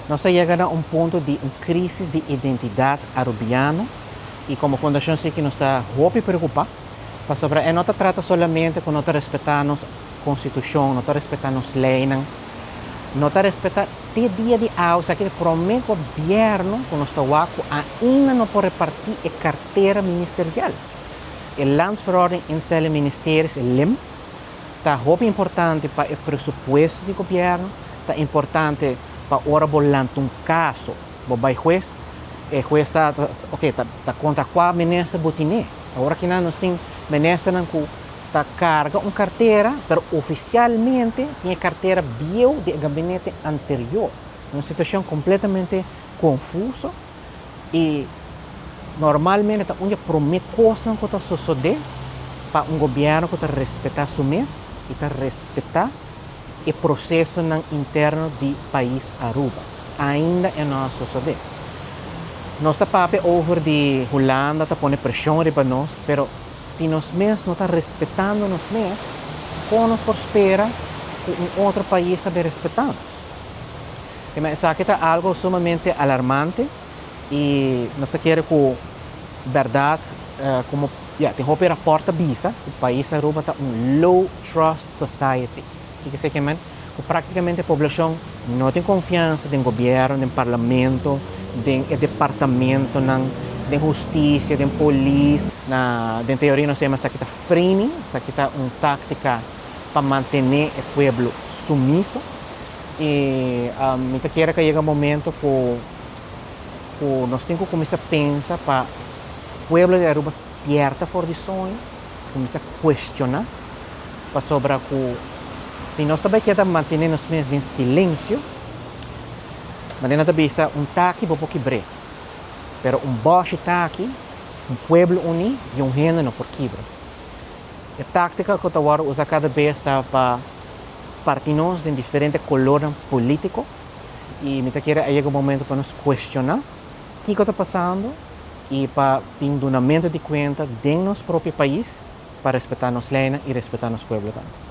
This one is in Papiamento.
Nos a yega na un punto di un crisis di identidad Arubiano y como Fundacion SIKI nos ta hopi preocupa pasobra e no ta trata solamente cu no ta respeta nos constitucion, no ta respeta nos leynan, no ta respeta te dia di awe, esaki ta e prome gobierno cu nos ta wak cu ainda no por reparti e cartera ministerial. E Landsverordening Instelling Ministeries, e LIM, ta hopi importante pa e presupuesto di gobierno, ta importante pa ora bo lanta un caso, bo bay hues, e hues ta, ok, ta contra cua minister bo tine. Awor aki nan nos tin ministernan cu ta carga un cartera, pero oficialmente tin e cartera bieu di e gabinete anterior. Un situacion completamente confuso y normalmente ta un di e prome cosnan cu ta sosode pa un gobierno cu ta respeta su mes y ta respeta e procesonan interno di pais Aruba. Ainda e no a sosode. Nos ta papia over di Hulanda ta pone presion riba nos, pero si nos mes no ta respetando nos mes, con nos por spera cu un otro pais ta bay respeta nos? Esaki ta algo sumamente alarmante y nos ta kere cu berdad, como ya tin hopi rapport ta bisa, cu pais Aruba ta un low trust society. Kico esey kier men? Cu practicamente e poblacion no tin confiansa den gobierno, den parlamento, den e departamentonan, den husticia, den polis. Na den teoria nos ta yama esaki ta framing, esaki ta un tactica pa mantene e pueblo sumiso. Y mi ta kere cu a yega un momento cu nos tin cu cuminsa pensa pa pueblo di Aruba spierta for di soño, cuminsa cuestiona, pasobra cu si nos ta bay keda mantene nos mes den silencio, manera nan ta bisa, un taki bo por kibr'é, pero un boshi taki, un pueblo uni y un hende no por kibra. E tactica cu ta worde usa cada bes ta pa parti nos den diferente colornan politico y mi ta kere a yega un momento pa nos cuestiona kico ta pasando y pa bin dunamento di cuenta den nos propio pais pa respeta nos leynan y respeta nos pueblo tambe.